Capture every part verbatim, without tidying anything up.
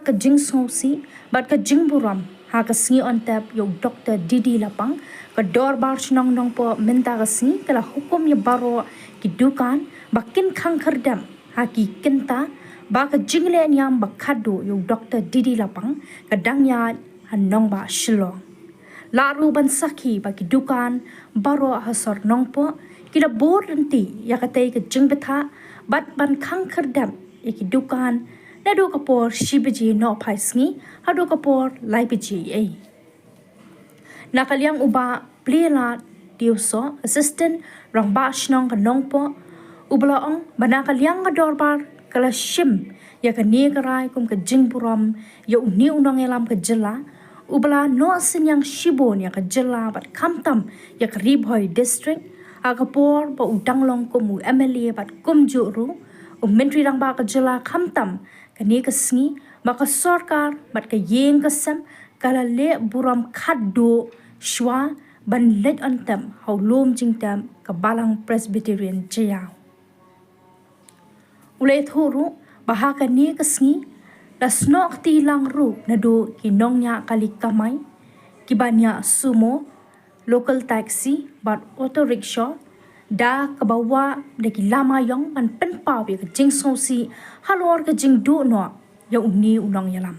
ka jingsngewsih bad ka jingburom ha ka sngi Onthep ïa u Doktor Didi Lapang, ka Dorbar Shnong Nongpoh mynta ka sngi ka la hukum ïa baroh ki dukan ba kin khang khyrdep ha ki kynta ba ka jingleh niam ba khadduh ïa u Doktor Didi Lapang ka dang ïaid ha nongbah Shillong. Lah ruh ban sakhi ba ki dukan baroh ha sor Nongpoh ki la bud lynti ïa katei ka jingbthah bad ban khang khyrdep ïa ki dukan naduh ka por shi baje nohphai sngi haduh ka por lai baje ei. Na ka liang u Bah Plielad Tiewsoh, Assistant Rangbah Shnong ka Nongpoh, u ba la ong ba na ka liang ka dorbar ka la shim ïa kane ka rai kum ka jingburom ïa une u nongïalam ka jylla, u ba la noh synñiang shibun ïa ka jylla bad khamtam ïa ka Ri Bhoi District ha ka por ba u dang long kum u M L A bad kumjuh ruh u Myntri Rangbah ka jylla, khamtam kane ka sngi ba ka sorkar bad ka ïing ka sem ka la leh burom khadduh shuwa ban leit Onthep ha u lum jingtep ka Balang Presbyterian Jaïaw. U la ïathuh ruh ba ha kane ka sngi la snoh kti lang ruh naduh ki nongñiah kali kamai, kiba ñiah sumo, local taxi bad auto rickshaw, da kaba wad da ki lama ïong ban pynpaw ïa ka jingsngewsih halor ka jingduh noh ïa une u nongïalam.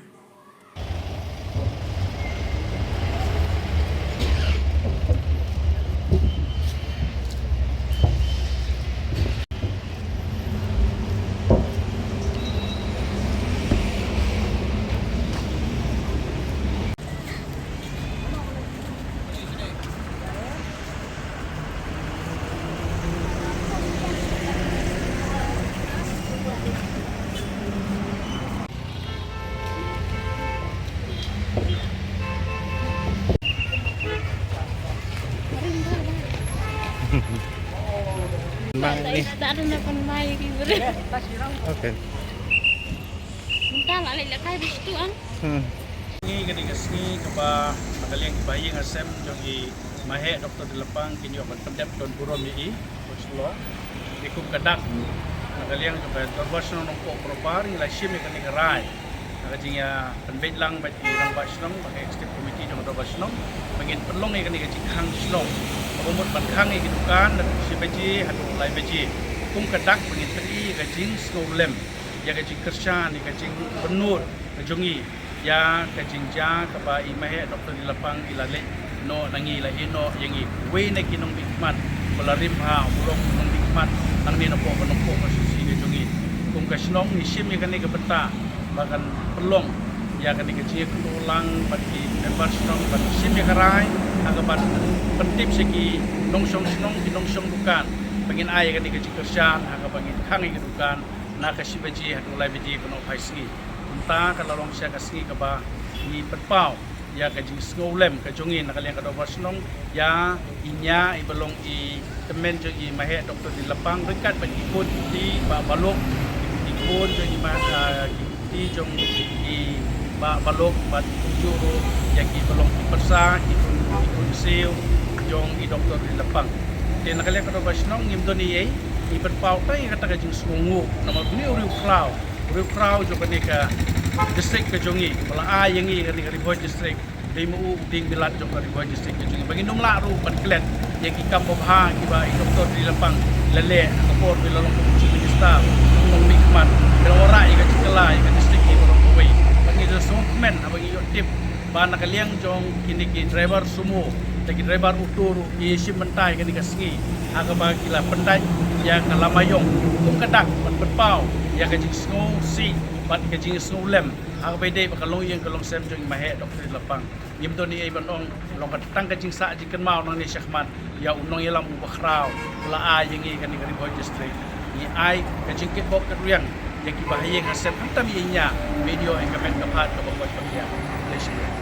Bang ni. Tak ada nak pun mai ki beri. Okay. Minta lah lek lek kai bisu tu ang. Hmm. Ngi ka dei ka sngi kaba na ka liang ki bahaïing hasem jong i Maheh Doktor Didi Lapang kin ïoh ban pyndep don burom ïa i. Kum ka dak na ka liang jong ka Dorbar Shnong Nongpoh Probar ngi la shim ïa kane ka rai na ka jingïa pynbeit lang bad ki rangbah shnong bad ka executive committee jong ka Dorbar Shnong ba ngin pynlong ïa kane ka jingkhang shnong kaba mut ban khang ïa ki dukan na shi baje haduh lai baje. Kum ka dak ba ngin pyni ïa ka jingsngewlem, ïa ka jingkyrshan, ïa ka jingbynnud ka jong i, ïa ka jingjia kaba i Maheh Doktor Didi Lapang i la leit noh na ngi, la ïehnoh ïa ngi. Uwei na ki nongmihkhmat ba la rim ha u long nongmihkhmat nangne napoh ka Nongpoh ka shisha ka jong i. Kum ka shnong ngi shim ïa kane ka bynta ba kan pynlong ïa kane ka jingïakynduh lang bad ki member shnong ban shim ïa ka rai ha kaban pyntip sha ki nongshong shnong, ki nongshong dukan ba ngin ai ïa kane ka jingkyrshan ha kaba ngin khang ïa ka dukan na ka shi baje haduh lai baje ka nohphai sngi. Kumta ka la long sha ka sngi kaba ngi pynpaw ïa ka jingsngewlem ka jong ngi na ka liang ka Dorbar Shnong ïa i ñiah iba long i tymmen jong i Maheh Doktor Didi Lapang ryngkat bad ki khun ki kti Bah Baluk, ki khun jong i Mah, ah, ki kti jong i Bah Baluk bad kumjuh ruh ïa kiba long ki pyrsa, ki khun, ki khun ksiew jong i Doktor Didi Lapang. Te na ka liang ka Dorbar Shnong ngim don ei ei, ngi pynpaw tang ïa kata ka jingsngewnguh namar une u riewkhraw, u riewkhraw jong kane ka district ka jong ngi ba la ai ïa ngi kane ka Ri Bhoi District. Dei ma u u dieng bilat jong ka Ri Bhoi District ka jong ngi ba ngin ym lah ruh ban klet ïa ki kam babha kiba i Doktor Didi Lapang la leh ha ka por ba la long kum u Chief Minister, u nongmihkhmat, ba la wanrah ïa ka jingkylla ïa ka district ngi ba long kawei. Ba ngi da sngewkmen haba ngi ïoh tip ba na ka liang jong kine ki driver sumo, da ki driver auto ruh ki shim bynta ïa kane ka sngi ha kaba ki la pyndait ïa ka lama ïong kum ka dak ban pynpaw ïa ka jingsngewsih bad ka jingsngewlem ha kaba ïadei bad ka longïing ka longsem jong i Maheh Doktor Didi Lapang. Ngim don ei ei ban ong, long ka tang ka jingsah jingkynmaw nangne shakhmat ïa u nongïalam uba khraw u la ai ïa ngi kane ka Ri Bhoi District. Ngi ai ka jingkitbok kitrwiang ïa kiba ha ïing ha sem, khamtam ïa i ñiah ba in ïoh ïa ka met ka phad kaba koit ba khiah. Khublei shibun.